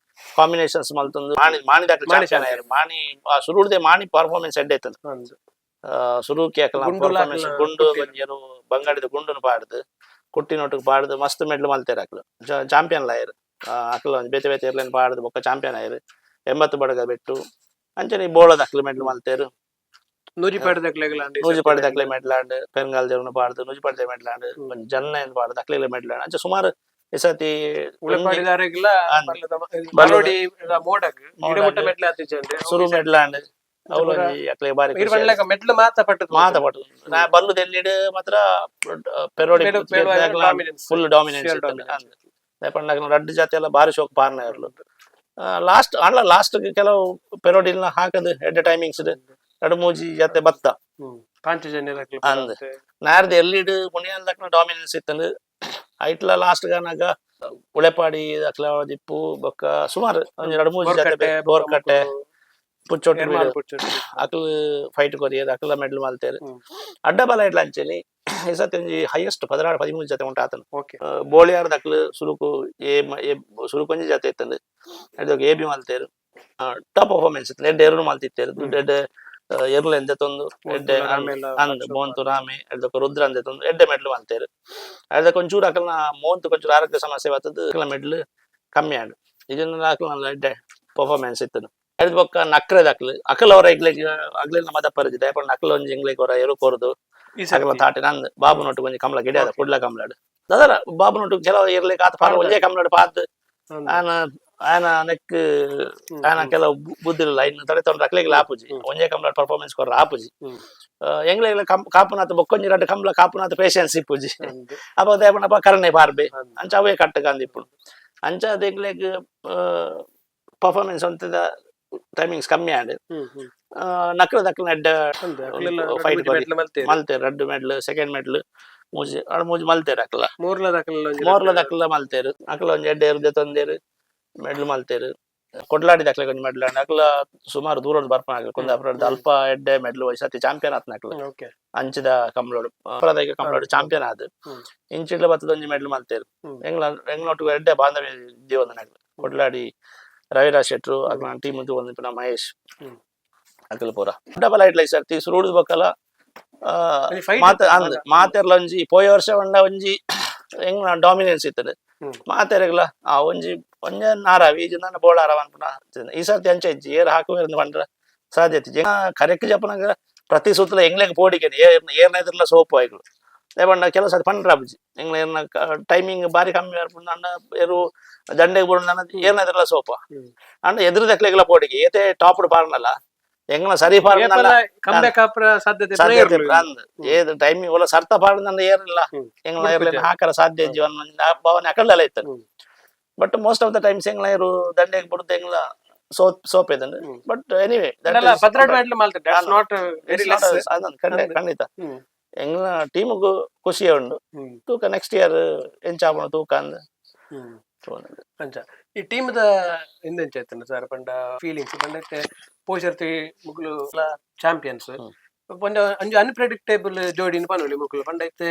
ಕಾಂಬಿನೇಷನ್ಸ್ ಮಲ್ತೊಂದು ಮಾಣಿ ಮಾಣಿ ದಾಕ್ಲು ಮಾಣಿ ಚಾಂಪಿಯನ್ ಆಯೆರ್. ಮಾಣಿ ಆ ಸುರುಡ್ದೆ ಮಾಣಿ ಪರ್ಫಾರ್ಮೆನ್ಸ್ ಎಡ್ಡೆ ಇತ್ತಂದು. ಸುರುಕಿ ಅಕಲ್ನ ಗುಂಡುಲ ಪರ್ಫಾರ್ಮೆನ್ಸ್ ಅಕ್ಲ್ನ ಗುಂಡು ಕುಟ್ಟಿನ. ಒಂಜಿ ಎರು ಬಂಗಾಡಿದ ಗುಂಡುನು ಪಾಡ್ದು ಕುಟ್ಟಿನೊಟ್ಟಿಗೆ ಪಾಡ್ದು ಮಸ್ತ್ ಮೆಡ್ಲ್ ಮಲ್ತೆರ್ ಅಕ್ಲು. ಚಾಂಪಿಯನ್ ಲಾಯೆರ್ ಅಕ್ಲು. ಒಂಜಿ ಬೇತೆ ಬೇತೆ ಎರ್ಲೆನ್ ಪಾಡ್ದು ಬೊಕ್ಕ ಚಾಂಪಿಯನ್ ಆಯೆರ್ 80 ಬಡಗ ಬೆಟ್ಟು. ಅಂಚನೆ ಬೋಳದ ಅಕ್ಲು ಮೆಡ್ಲ್ ಮಲ್ತೆರ್. ನೂಜಿಪಾಡ್ ದಾಕ್ಲೆಗ್ಲ ಅಂಡ್. ನೂಜಿಪಾಡಿ ದಾಕ್ಲೆ ಮೆಡ್ಲಾಂಡ್. ಪೆರ್ಗಾಲ್ ದೇವ್ರನ ಪಾಡ್ದು ನೂಜಿಪಾಡಿ ಮೆಡ್ಲಾಂಡ್. ಒಂಜಿ ಜನ್ನ ಏನ್ ಪಾಡ್ದು ಅಕ್ಲೆಗ್ಲ ಮೆಡ್ಲಾಂಡ್. ಅಂಚ ಸುಮಾರು ಈ ಸತಿ ಉಳೆಪಾಡಿದಾರೆಗ್ಲ. ಅಂದ್. ಬಲೋಡಿ ಮೋಡಗ್ ಮೋಡಗ್. ಗಿಡಮುಟ್ಟ ಮೆಟ್ಲ ಆತಿಜಂಡ್. ಸುರು ಮೆಡ್ಲಾಂಡ್. ಅವ್ಲು ಒಂಜಿ ಅಕ್ಲೆಗ್ ಬಾರಿ ಇರ್ ಖುಷಿ ಆಂಡ್. ಮೆಟ್ಲು ಮಾತ ಪಟ್ಟದು. ಮಾತ ಪಟ್ಟು ನಾ ಬಲ್ಲು ದೆಲ್ಲಿಡ್ ಮಾತ್ರ ಪೆರೋಡಿ full dominance. Sheer dominance. ಪಂಡ ರಡ್ಡು ಜಾತಿ ಎಲ್ಲ ಬಾರಿ ಶೋಕ್ ಪಾರ್ನ ಇರ್ಲು. ಲಾಸ್ಟ್ ಅಲ್ಲ, ಲಾಸ್ಟ್ ಕೆಲವು ಪೆರೋಡಿಲ್ನ ಹಾಕದು ಎಡ್ಡೆ ಟೈಮಿಂಗ್ಸ್ ಎರಡು ಮೂಜಿ ಜತೆ ಬತ್ತ. ಪಾಂಚಜನ್ಯ. ಅಂದ್. ನಾರ್ದ ಎಲ್ಲಿಡ್ ಮುನಿಯಲ್ ದಕ್ನ ಡಾಮಿನೆನ್ಸ್ ಇತ್ತಂದು. ಐಟ್ಲ ಲಾಸ್ಟ್ ಗಾನಾಗ ಉಳೆಪಾಡಿ ಅಕ್ಲ ದಿಪ್ಪು ಬೊಕ್ಕ ಸುಮಾರು ಒಂಜಿ ಎರಡು ಮೂಜಿ ಜತೆ ಬೋರ್ಕಟ್ಟೆ ಪುಚ್ಚೊಟ್ಟು ಬೀಡು ಅಕ್ಲು ಫೈಟ್ ಕೊರಿಯರ್ ಅಕ್ಲ ಮೆಡಲ್ ಮಲ್ತೇರು. ಅಡ್ಡ ಬಲ ಇಡ್ಲ ಅಂಚೆನಿ ಈ ಸತಿ ಒಂಜಿ ಹೈಯೆಸ್ಟ್ 12 13 ಜತೆ ಉಂಟು ಆತನ. ಬೋಳಿಯಾರ್ ದಕ್ಲು ಸುರುಕು ಎ ಎ ಸುರುಕು ಒಂಜಿ ಜತೆ ಇತ್ತಂದು. ಎಡ್ದೊಕ ಎ ಬಿ ಮಲ್ತೇರು. ಟಾಪ್ ಪರ್ಫಾರ್ಮೆನ್ಸ್ ಇತ್ತು. ಎಡ್ಡೆ ಎರುನು ಮಲ್ತಿತ್ತೇರು. ಎಡ್ಡೆ ಎರ್ಲು ಎಂದೆತೊಂದು ಎಡ್ಡೆ ಅಂದ್ ಮೋಂತು ರಾಮೆ ಎಡ್ದೊಕ ರುದ್ರ ಅಂದೆತೊಂದು ಎಡ್ಡೆ ಮೆಡ್ಲ್ ಮಲ್ತೇರು. ಎಡ್ದಕ್ಕೆ ಒಂಚೂರು ಅಕಲ್ನ ಮೋಂತು ಒಂಚೂರು ಆರೋಗ್ಯ ಸಮಸ್ಯೆ ಬರ್ತದೆ. ಅಕಲ್ನ ಮೆಡ್ಲ್ ಕಮ್ಮಿ ಆಂಡ್. ಇದನ್ನ ಅಕಲ್ನ ಎಡ್ಡೆ ಪರ್ಫಾರ್ಮೆನ್ಸ್ ಇತ್ತದು. ಎಡ್ದು ಬೊಕ್ಕ ನಕ್ರೆ ದಕ್ಲು ಅಕಲ್ ಅವರ ಎಗ್ಲೆಗ್ ಅಗ್ಲೆಲ್ಲ ಮದಪ್ಪರಿಜಿ ದಯಪಂಡ ಅಕಲ್ ಒಂಜಿ ಎಂಗ್ಲೆಗ್ ಹೊರ ಎರು ಕೊರ್ದು ಅಕಲ ತಾಟಿ ನಂದು ಬಾಬು ನೊಟ್ಟು ಒಂಜಿ ಕಮಲ ಗಿಡ ಅದ ಕುಡ್ಲ ಕಮಲಾಡು ದಾದರ ಬಾಬು ನೊಟ್ಟು ಕೆಲವು ಇರ್ಲಿಕ್ಕೆ ಆತ ಪಾರ ಒಂಜೇ ಕಮಲಾಡು ಪಾತ್ ಆನ ಆನ ನೆಕ್ ಆನ ಕೆಲವು ಬುದ್ಧಿಲ್ಲ ಇನ್ನು ತಡೆ ತೊಂದ್ರೆ ಅಕ್ಲೆಗ್ ಆಪುಜಿ. ಒಂಜೇ ಕಮಲಾಡ್ ಪರ್ಫಾರ್ಮೆನ್ಸ್ ಕೊರ್ರ ಆಪುಜಿ. ಎಂಗ್ಲೆಗ್ಲ ಕಾಪುನಾಥ ಬೊಕ್ಕೊಂಜಿ ರಡ್ಡು ಕಮಲ ಕಾಪುನಾಥ ಪೇಶನ್ಸ್ ಇಪ್ಪುಜಿ. ಅಪ್ಪ ದಯಪಂಡಪ್ಪ ಕರಣೆ ಪಾರ್ಬೆ. ಅಂಚ ಅವೇ ಕಟ್ಟ ಕಂದಿಪ್ಪುಂಡು. ಅಂಚ ಅದು ಎಂಗ್ಲೆಗ್ ಪರ್ಫಾರ್ಮೆನ್ಸ್ ಅಂತದ ಟೈಮಿಂಗ್ಸ್ ಕಮ್ಮಿ ಆಂಡ್. ನಕ್ರ ದಕ್ಲ ಎಡ್ಡೆ ಫೈಟ್ ಮಲ್ತೇರು. ರಡ್ಡು medal second medal ಮೂಜಿ ಅಡ್ ಮೂಜಿ ಮಲ್ತೇರು ಅಕ್ಲ. ಮೂರ್ಲ ದಾಖಲೆ. ಮೋರ್ಲ ದಕ್ಲ ಮಲ್ತೇರು. ಅಕ್ಲ ಒಂಜಿ ಎಡ್ಡೆ ಎರ್ದೆ ತೊಂದೇರು ಮೆಡ್ಲ್ ಮಲ್ತೇರು. ಕೊಡ್ಲಾಡಿ ದಾಖಲೆ ಒಂಜಿ ಮೆಡ್ಲ್ ಆಂಡ್. ಅಕ್ಲ ಸುಮಾರು ದೂರದ ಬರ್ಪನ ಅಕ್ಲ ಕುಂದಾಪುರದ ಅಲ್ಪ ಎಡ್ಡೆ ಮೆಡ್ಲ್ ಸತಿ ಚಾಂಪಿಯನ್ ಆತ್ನ ಅಕ್ಲ. ಅಂಚಿದ ಕಮ್ಲೋಡು ಅಪರಾಧಕ್ಕೆ ಕಮ್ಲೋಡು ಚಾಂಪಿಯನ್ ಆದ್ ಇಂಚಿಡ್ಲ ಬತ್ತದ ಒಂಜಿ ಮೆಡ್ಲ್ ಮಲ್ತೇರು. ಎಂಗ್ಲ ಎಂಗ್ಲೊಟ್ಟು ಎಡ್ಡೆ ಬಾಂಧವ್ಯ ಜೀವನ ಅಕ್ಲ. ಕೊಡ್ಲಾಡಿ ರವಿರಾಜ್ ಶೆಟ್ರು ಅಕ್ಲ ಟೀಮ್ ಒಂದು ಮಹೇಶ್. ಅಕಲ್ ಪೂರ ಡಬಲ್ ಐಟ್ಲ ಸರ್ತಿ ಸುರುಡ್ದು ಬೊಕ್ಕಲ ಒಂಜಿ fight ಮಾತ ಇತ್ತು ಅಂದ್ ಮಾತೆರ್ಲ ಒಂಜಿ ಪೋಯ ವರ್ಷ ಪಂಡ ಒಂಜಿ ಎಂಗ್ಲ ಡಾಮಿನೆನ್ಸ್ ಇತ್ತದ. ಮಾತೆರೆಗ್ಲ ಆ ಒಂಜಿ ಒಂಜೆ ನಾರಾವಿ ಈಜಿಂದ ಬೋಳಾರ ಅನ್ಪುನ. ಈ ಸರ್ತಿ ಅಂಚ ಇಜ್ಜಿ, ಏರ್ ಹಾಕುವೆರ್ ಪಂಡ್ರ ಸಾಧ್ಯತೆ. ಕರೆಕ್ಟ್ ಜಪನಾಗ ಪ್ರತಿ ಸುತ್ತಲ ಎಂಗ್ಲೆಗ್ ಪೋಡಿಕೆ ಏರ್ನ ಎದುರ್ಲ ಸೋಪು ಆಯ್ಲು ಪಂಡ ಕೆಲವು ಸರ್ತಿ ಪಂಡ್ರ ಅಬ್ಜಿ ಎಂಗ್ಲ ಏರ್ನ ಟೈಮಿಂಗ್ ಬಾರಿ ಕಮ್ಮಿ ಬರ್ಪುಂಡು ಅಂಡ ಏರು ದಂಡೆಗ್ ಬೋಡು ಏರ್ನ ಎದುರ್ಲ ಸೋಪ. ಅಂಡ ಎದುರು ದಕ್ಲೆಗ್ಲ ಪೋಡಿಗೆ ಏತೆ ಟಾಪ್ ಪಾರ್ನಲ್ಲ ಎಂಗ್ಲ ಸರಿ ಪಾರ್ನಲ್ಲ. ಕಮ್ಬ್ಯಾಕ್ ಆಪುರ ಸಾಧ್ಯತೆ ಸಾಧ್ಯತೆ ಇರ್ಲು. ಅಂದ್ ಏದು ಟೈಮಿಂಗ್ ಒಲ್ಲ ಸರ್ತ ಪಾಡ್ದಂಡ ಏರಿಲ್ಲ. ಎಂಗ್ಲ ಏರ್ಲೇನ ಹಾಕರ ಸಾಧ್ಯ ಜೀವನ ಭಾವನೆ ಅಕಲ್ಲೆಲ್ಲ ಇತ್ತು. But most of the times ಎಂಗ್ಲ ಏರು ದಂಡೆಗ್ ಬುಡ್ದು ಎಂಗ್ಲ ಸೋಪ್ ಸೋಪ್ ಇದಂಡು. ಬಟ್ ಎನಿವೆ ಅಂಡಲ 12 ಮೆಡಲ್ ಮಲ್ತೆ, that's not very less. ಖಂಡಿತ ಎಂಗ್ಲ ಟೀಮ್ಗೂ ಖುಷಿ ಉಂಡು. ತೂಕ ನೆಕ್ಸ್ಟ್ ಇಯರ್ ಎಂಚಾಪುಂಡು ತೂಕ ಅಂದ್. ಅಂಚ ಈ ಟೀಮ್ ದ ಹಿಂದೆಂಚ ಇತ್ತಂಡ ಸರ್ ಪಂಡ ಫೀಲಿಂಗ್ಸ್ ಪಂಡ ಇತ್ತೆ ಪೋಷರ್ತಿ ಮುಗುಲು ಚಾಂಪಿಯನ್ಸ್. ಪಂಡ ಅಂಜು ಅನ್ಪ್ರೆಡಿಕ್ಟೇಬಲ್ ಜೋಡಿನ ಪನೊಲಿ ಮುಗುಲು. ಪಂಡ ಇತ್ತೆ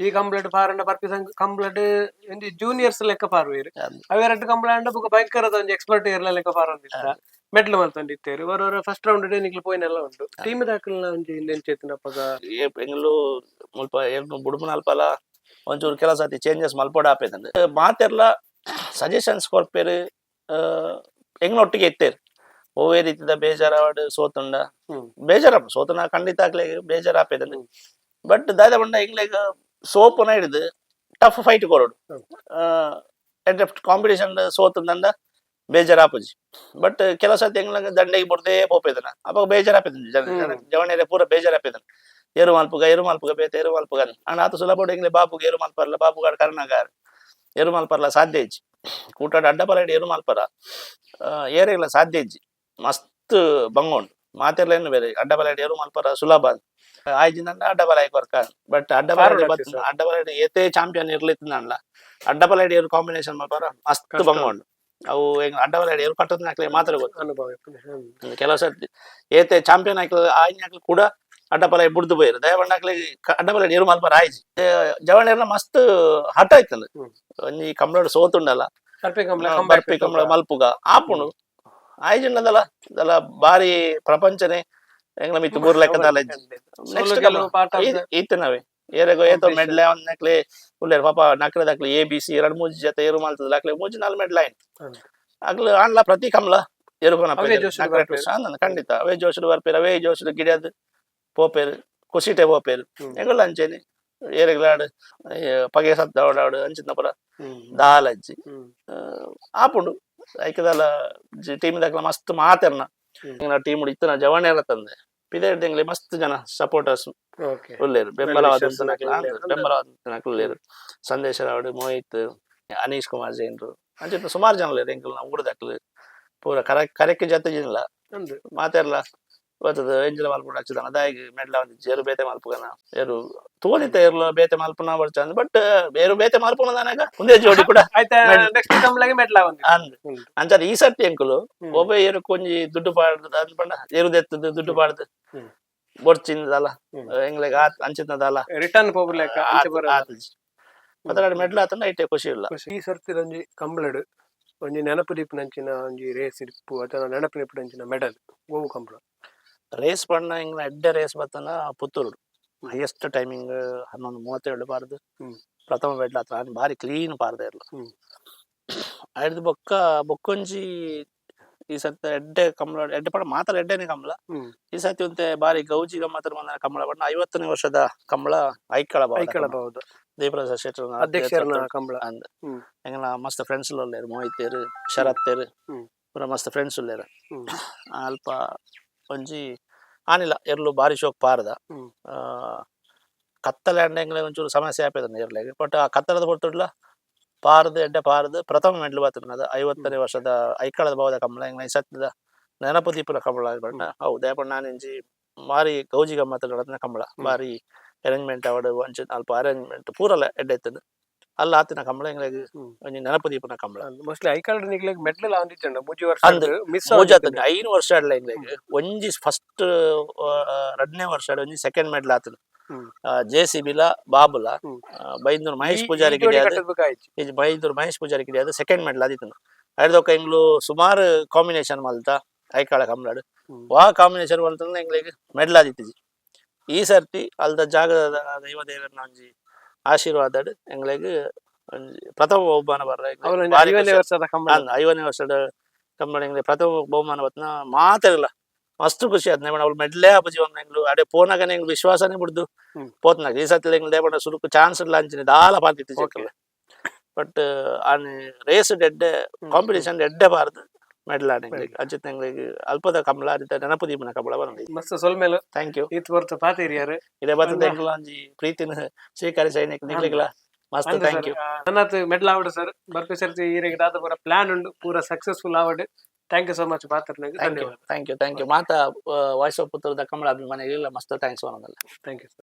ಈ ಕಂಪ್ಲೇಂಟ್ ಪಾರಂಡ ಪರ್ಪಿ ಕಂಪ್ಲೇಂಟ್ ಒಂಜಿ ಜೂನಿಯರ್ಸ್ ಲೆಕ್ಕ ಪಾರುವೆರ್. ಅವೆರಡು ಕಂಪ್ಲೇಂಟ್ ಬೊಕ ಭಯಂಕರದ ಒಂಜಿ ಎಕ್ಸ್ಪರ್ಟ್ ಇರ್ಲ ಲೆಕ್ಕ ಪಾರೊಂದಿತ್ತ ಮೆಡ್ಲ್ ಮಲ್ತೊಂದಿತ್ತೇರು. ಹೊರ ಫಸ್ಟ್ ರೌಂಡ್ ನಿಕ್ಲು ಪೋಯಿನೆಲ್ಲ ಉಂಡು. ಟೀಮ್ ದಾಕಲ್ನ ಒಂಜಿ ಹಿಂದೆಂಚ ಇತ್ತಿನ ಅಪಗ? ಎಂಗ್ಲು ಮುಲ್ಪ ಏರ್ನು ಬುಡುಪುನಲ್ಪಲ ಒಂಚೂರು ಕೆಲಸ ಸತಿ ಚೇಂಜಸ್ ಮಲ್ಪೊಡು ಆಪೇತಂಡ್. ಮಾತೆರ್ಲ ಸಜೆಷನ್ಸ್ ಕೊರ್ಪೇರು, ಎಂಗ್ಲೊಟ್ಟಿಗೆ ಇತ್ತೇರು. ಒವ್ವೇ ರೀತಿದ ಬೇಜಾರಾವಡ್ ಸೋತುಂಡ ಬೇಜಾರಪ್ಪ ಸೋತುನ ಖಂಡಿತ ಆಗ್ಲಿ ಬೇಜಾರ ಆಪೇತಂಡ್. ಬಟ್ ದಾದ ಪಂಡ ಎಂಗ್ಲೆಗ್ ಸೋಪುನ ಹಿಡಿದು ಟಫ್ ಫೈಟ್ ಕೊರೊಡು. ಕಾಂಪಿಟೇಷನ್ ಸೋತುಂದಂಡ ಬೇಜಾರಾಪುಜಿ. ಬಟ್ ಕೆಲವು ಸರ್ತಿ ಎಂಗ್ಲಗ್ ದಂಡೆಗೆ ಬುಡ್ದೇ ಪೋಪೇದನ ಅವಾಗ ಬೇಜಾರಾಪೇತಂಡ್. ಜವಣೆರೆ ಪೂರ ಬೇಜಾರಾಪೇತಂಡ್. ಏರು ಮಲ್ಪುಗ ಏರು ಮಲ್ಪುಗ ಬೇತೆ ಏರು ಮಲ್ಪುಗ ಅಂಡ ಆತ ಸುಲಭ ಎಂಗ್ಲೆ ಬಾಪುಗ ಏರು ಮಲ್ಪರ್ಲ ಬಾಪುಗಾಡ್ ಕರ್ಣಗಾರ್ ಏರು ಮಲ್ಪರ್ಲ ಸಾಧ್ಯ ಇಜ್ಜಿ. ಕೂಟಾಡ ಅಡ್ಡ ಪಲಾಡಿ ಏರು ಮಲ್ಪರ ಏರೆಗ್ಲ ಸಾಧ್ಯ ಇಜ್ಜಿ. ಮಸ್ತ್ ಬಂಗ ಉಂಡು ಮಾತೆರ್ಲ ಏನು ಬೇರೆ ಅಡ್ಡ ಪಲಾಡಿ ಏರು ಮಲ್ಪರ ಸುಲಭ ಆಯ್ಜಿಂದ ಅಡ್ಡ ಬಲಾಯಿ ಕೊರ್ಕ. ಬಟ್ ಅಡ್ಡ ಬಲಾಡಿ ಫಾರ್ವರ್ಡ್ ಬತ್ ಆಗ್ತದೆ. ಅಡ್ಡ ಬಲಾಡಿ ಏತೇ ಚಾಂಪಿಯನ್ ಇರ್ಲಿತ್ತಂದಲ್ಲ ಅಡ್ಡ ಬಲಾಡಿ ಏರು ಕಾಂಬಿನೇಷನ್ ಮಲ್ಪರ ಮಸ್ತ್ ಕಷ್ಟ. ಬಂಗ ಉಂಡು. ಅವು ಹೆಂಗ್ ಅಡ್ಡ ಬಲಾಡಿ ಏರು ಕಟ್ಟೋದ್ನಾಕ್ಲೆ ಮಾತ್ರ ಗೊತ್ತು. ಅನುಭವ ಇಪ್ಪುಂಡು. ಕೆಲವು ಸರ್ತಿ ಏತೆ ಚಾಂಪಿಯನ್ ಆಕ್ಲ ಆಯ್ನಾಕ್ಲು ಕೂಡ ಅಡ್ಡ ಪಲಾಯಿ ಬುಡ್ದು ಪೋಯೆರ್. ದಯಪಂಡಾಕ್ಲೆ ಅಡ್ಡ ಬಲಾಡಿ ಏರು ಮಲ್ಪರ ಆಯ್ಜಿ. ಜವಳಿಯರ್ನ ಮಸ್ತ್ ಹಠ ಇತ್ತಂದು. ಒಂಜಿ ಕಂಬಳಡ್ ಸೋತುಂಡಲ್ಲ ಬರ್ಪಿ ಕಂಪ್ಲೇಂಟ್ comeback ಬರ್ಪಿ ಕಂಬಳ ಮಲ್ಪುಗ ಆಪುಂಡು ಆಯ್ಜಿಂಡದಲ್ಲ ದಲ ಬಾರಿ ಪ್ರಪಂಚನೇ ಎಂಗ್ಲ ಮಿತ್ತು ಬೂರ್ ಲೆಕ್ಕದಲ್ಲ. ಸೋಲು ಗೆಲುವು part of the ಈತನವೇ ಏರೆಗೋ ಏತೋ competition. ಮೆಡ್ಲೆ ಅವನಕ್ಲೆ ಉಲ್ಲೇರ್ ಪಾಪ ನಕ್ರದಕ್ಲೆ A B C ಎರಡು ಮೂಜಿ ಜೊತೆ ಏರು ಮಲ್ತದ ಅಕ್ಲೆ ಮೂಜಿ ನಾಲ್ ಮೆಡ್ಲ ಆಯ್ತು. ಅಗ್ಲು ಆಂಡ್ಲ ಪ್ರತಿ ಕಮ್ಲ ಏರು. ಅವೇ ಜೋಶುಡು ಬರ್ಪೇರು. ಖಂಡಿತ ಅವೇ ಜೋಶುಡು ಬರ್ಪೇರು, ಅವೇ ಜೋಶುಡು ಗಿಡದ್ ಪೋಪೇರು, ಖುಷಿಟೆ ಪೋಪೇರು. ಎಂಗುಲ ಅಂಚೇನೆ ಏರೆಗ್ಲಾಡು ಪಗೆ ಸತ್ತ ಓಡಾಡು ಅಂಚಿನ ಪುರ ದಾಲ ಅಜ್ಜಿ. ಆಪುಂಡು ಐಕದಲ್ಲ ಟೀಮ್ ದಕ್ಲ ಮಸ್ತ್ ಮಾತೆರ್ನ ಟೀಮ್ ಇತ್ತನ ಜವಣೆರ ತಂದೆ ಪಿದೆಡ್ ಎಂಗ್ಲೆ ಮಸ್ತ್ ಜನ ಸಪೋರ್ಟರ್ಸ್ ಉಲ್ಲೇರು, ಬೆಂಬಲವಾದ wishes ಉಲ್ಲೇರು. ಬೆಂಬಲವಾದ ಉಲ್ಲೇರು. ಸಂದೇಶ್ ರಾವಡ್, ಮೋಹಿತ್, ಅನೀಶ್ ಕುಮಾರ್ ಜೈನ್ರು ಅಂಚಿನ ಸುಮಾರು ಜನ ಉಲ್ಲೇರು. ಎಂಕಲ್ನ ಊರುದಕ್ಲು ಪೂರ ಕರ ಕರೆಕ್ ಜೊತೆ ಜಿಲ್ಲ ಅಂದ್. ಮಾತೆರ್ಲ ಬತ್ತದ ಎಂಜಿನ ಮಲ್ಪುಂಡು ಅಚ್ಚುದಾನ ದಾಯಿಗ್ ಮೆಡ್ಲ ಒಂಜಿ ಏರು ಬೇತೆ ಮಲ್ಪುಗನ ಏರು ತೋನಿತ ಏರ್ಲ ಬೇತೆ ಮಲ್ಪುನ ಬರ್ಚಂದ್. ಬಟ್ ಏರು ಬೇತೆ ಮಲ್ಪುನ ದಾನಾಗ ಒಂದೇ ಜೋಡಿ ಕೂಡ ಆಯ್ತಾ ಮೆಡ್ಲ್. ನೆಕ್ಸ್ಟ್ ಕಂಪ್ಲಾಗೆ ಮೆಡ್ಲ್ ಆವಂದಿ. ಅಂದ್. ಅಂಚಾದ ಈ ಸರ್ತಿ ಎಂಕುಲು ಒಬ್ಬ ಏರು ಕೊಂಜಿ ದುಡ್ಡು ಪಾಡ್ದು ಅಂದ್ ಪಂಡ ಏರು ದೆತ್ತದು ದುಡ್ಡು ಪಾಡ್ದು ಬೊರ್ಚಿಂದಲ್ಲ ಎಂಗ್ಲೆಗ್ ಆತ್ ಅಂಚಿನದಲ್ಲ. ರಿಟರ್ನ್ ಪೋಪುಲೆಕ್ಕ ಅಂಚೆ ಬರೋದು. ಆತುಜಿ ಪತ್ರಾಡ್ ಮೆಡ್ಲ್ ಆತಂಡ ಐಟೆ ಖುಷಿ ಇಲ್ಲ. ಈ ಸರ್ತಿ ಒಂಜಿ ಕಂಬ್ಳಡ್ ಒಂಜಿ ನೆನಪು ದೀಪುನಂಚಿನ ಒಂಜಿ ರೇಸ್ ಇಪ್ಪು ಅಥವಾ ನೆನಪು ದೀಪುನಂಚಿನ ಮೆಡಲ್ ಒವು ಕಂಬ್ಳ? ರೇಸ್ ಪಂಡ ಎಂಗ್ಲ ಎಡ್ಡೆ ರೇಸ್ ಬತ್ತನ ಪುತ್ತೂರು ಹೈಯೆಸ್ಟ್ ಟೈಮಿಂಗ್ 11:37 ಪಾರ್ದು ಪ್ರಥಮ ಮೆಡ್ಲ್ ಆತ. ಬಾರಿ ಕ್ಲೀನ್ ಪಾರ್ದೆ ಇರ್ಲ. ಐಡ್ದ್ ಬೊಕ್ಕ ಬೊಕ್ಕೊಂಜಿ ಈ ಸರ್ತಿ ಎಡ್ಡೆ ಕಂಬಳ ಎಡ್ಡೆ ಪಂಡ ಮಾತ್ರ ಎಡ್ಡೆನೆ ಕಂಬಳ. ಈ ಸರ್ತಿ ಒಂತೆ ಬಾರಿ ಗೌಜಿ ಗಮ್ಮತ್ತರ ಬಂದ ಕಂಬಳ ಪಂಡ 50ನೇ ವರ್ಷದ ಕಂಬಳ ಐಕಳ ಬಾವದ ಐಕಳ ಕಂಬಳ. ಬಾವದ. ದೇವಪ್ರಸಾದ್ ಶೆಟ್ಟರ್ ಅಧ್ಯಕ್ಷರನ ಕಂಬಳ. ಅಂದ್. ಎಂಗಲ ಮಸ್ತ್ ಫ್ರೆಂಡ್ಸ್ ಉಲ್ಲೇರ್, ಮೋಹಿತೇರ್, ಶರತ್ತೇರ್ ಪೂರ ಮಸ್ತ್ ಫ್ರೆಂಡ್ಸ್ ಉಲ್ಲೇರ್. ಅಲ್ಪ ಒಂಜಿ ಆನಿಲ್ಲ ಎರ್ಲು ಬಾರಿ ಶೋಕ್ ಪಾರದ. ಕತ್ತಲೆ ಅಂಡ ಎಂಗ್ಲೆ ಒಂಚೂರು ಸಮಸ್ಯೆ ಆಪೇದನ್ನ ಎರ್ಲೆಗ್. ಬಟ್ ಆ ಕತ್ತಲದ ಪೊರ್ತುಡ್ಲ ಪಾರದು ಎಡ್ಡೆ ಪಾರದು ಪ್ರಥಮ ಮೆಡ್ಲ್ ಬತ್ತದ 50ನೇ ವರ್ಷದ ಐಕಳದ ಬಾವದ ಕಂಬಳ ಎಂಗ್ಲ ಈ ಸತ್ಯದ ನೆನಪು ದೀಪದ ಕಂಬಳ ಪಂಡ ಹೌದು. ದಯಪಂಡ ನಾನಿಂಚಿ ಬಾರಿ ಗೌಜಿ ಗಮ್ಮತ್ ನಡತಿನ ಕಂಬಳ. ಬಾರಿ ಅರೇಂಜ್ಮೆಂಟ್ ಅವಡು ಒಂಚಿ ಅಲ್ಪ ಅರೇಂಜ್ಮೆಂಟ್ ಪೂರಲ ಎಡ್ಡೆ ಇತ್ತದ. ಅಲ್ಲ ಆತಿನ ಕಂಬಳ ಎಂಗ್ಲೆಗ್ ಒಂಜಿ ನೆನಪು ದೀಪನ ಕಂಬಳ. ಮೋಸ್ಟ್ಲಿ ಐಕಳ ನಿಕ್ಲೆಗ್ ಮೆಡ್ಲ್ ಆವಂದಿಜ್ಜಂಡ ಮೂಜಿ ವರ್ಷ ಅಂದ್. ಮಿಸ್. ಮೂಜಾತ 5 ವರ್ಷ ಆಡ್ಲ ಎಂಗ್ಲೆಗ್ ಒಂಜಿ ಫಸ್ಟ್ ರಡ್ಡನೇ ವರ್ಷ ಒಂಜಿ ಸೆಕೆಂಡ್ ಮೆಡ್ಲ್ ಆತನ. ಜೆ ಸಿ ಬಿಲ ಬಾಬುಲ ಬೈಂದೂರು ಮಹೇಶ್ ಪೂಜಾರಿ ಗಿಡಿಯಾದ ಕಟ್ಟಬೇಕಾಯ್ತು. ಬೈಂದೂರು ಮಹೇಶ್ ಪೂಜಾರಿ ಗಿಡಿಯಾದ ಸೆಕೆಂಡ್ ಮೆಡ್ಲ್ ಆದಿತ್ತನು. ಐಡ್ದೊಕ್ಕ ಎಂಗ್ಲು ಸುಮಾರು ಕಾಂಬಿನೇಷನ್ ಮಲ್ತ ಐಕಾಳ ಕಂಬಳಡ್. ವಾ ಕಾಂಬಿನೇಷನ್ ಬಂತಂದ್ರೆ ಎಂಗ್ಲಿಗ್ ಮೆಡಲ್ ಆದಿತ್ತಿಜಿ. ಈ ಸರ್ತಿ ಅಲ್ದ ಜಾಗದ ದೈವ ದೇವರನ ಒಂಜಿ ಆಶೀರ್ವಾದಡ್ ಎಂಗ್ಲೆಗ್ ಒಂಜಿ ಪ್ರಥಮ ಬಹುಮಾನ ಬರ್ರ. ಅವ್ಲ ಒಂಜಿ 50ನೇ ವರ್ಷದ ಕಂಬಳ. 50ನೇ ವರ್ಷದ ಕಂಬಳ ಎಂಗ್ಲೆ ಪ್ರಥಮ ಬಹುಮಾನ ಬತ್ನ ಮಾತೆರ್ಲ ಮಸ್ತ್ ಖುಷಿ ಆತ್. ನೇಮಣ ಅವ್ಳು ಮೆಡ್ಲೇ ಆಪುಜಿ ಒಂದ್ ಎಂಗ್ಲು ಅಡೆ ಪೋನಾಗನೆ ಎಂಗ್ಲು ವಿಶ್ವಾಸನೇ ಬಿಡ್ದು ಪೋತ್ನಾಗ. ಈ ಸರ್ತಿ ಎಂಗ್ಲು ದೇಪಂಡ ಸುರುಕು ಚಾನ್ಸ್ ಇಲ್ಲ ಅಂಚಿನ ದಾಲ ಪಾತಿತ್ತು. ಬಟ್ ಆನೆ ರೇಸ್ ಎಡ್ಡೆ, ಕಾಂಪಿಟೇಷನ್ ಎಡ್ಡೆ ಬಾರ್ದು ಮೆಡಲ್ ಆನೆ ಅಂಚಿತ್ ಎಂಗ್ಲಿಗ್ ಅಲ್ಪದ ಕಂಬಳ ಅರಿತ ನೆನಪು ದೀಪನ ಕಂಬಳ ಬಂದಿ. ಮಸ್ತ್ ಸೊಲ್ಮೆಲು. Thank you. ಈತ್ ಹೊರ್ತು ಪಾತೆರಿಯಾರು. ಇದೇ ಬರ್ತದೆ ಎಂಗ್ಲ ಒಂಜಿ ಪ್ರೀತಿನ ಸ್ವೀಕರಿಸ ನಿಕ್ಲಿಗ್ಲ ಮಸ್ತ್ thank you. ನನ್ನತ್ ಮೆಡಲ್ ಆವಡ್ ಸರ್. ಬರ್ಪಿ ಸರ್ತಿ ಈರೆಗ್ ದಾದ ಪೂರ ಪ್ಲಾನ್ ಉಂಡು, ಪೂರ ಸಕ್ಸಸ್ಫುಲ್ ಆವಡ್. Thank you so much ಪಾತ್ರನಾಗ. Thank you. ಧನ್ಯವಾದ. Thank you, thank you. ಮಾತ ವಾಯ್ಸ್ ಆಫ್ ಪುತ್ತೂರದ ಕಮಲ ಅಭಿಮಾನಿಗಳಿಲ್ಲ ಮಸ್ತ್ thanks ಒಂದಲ್ಲ. Thank you sir.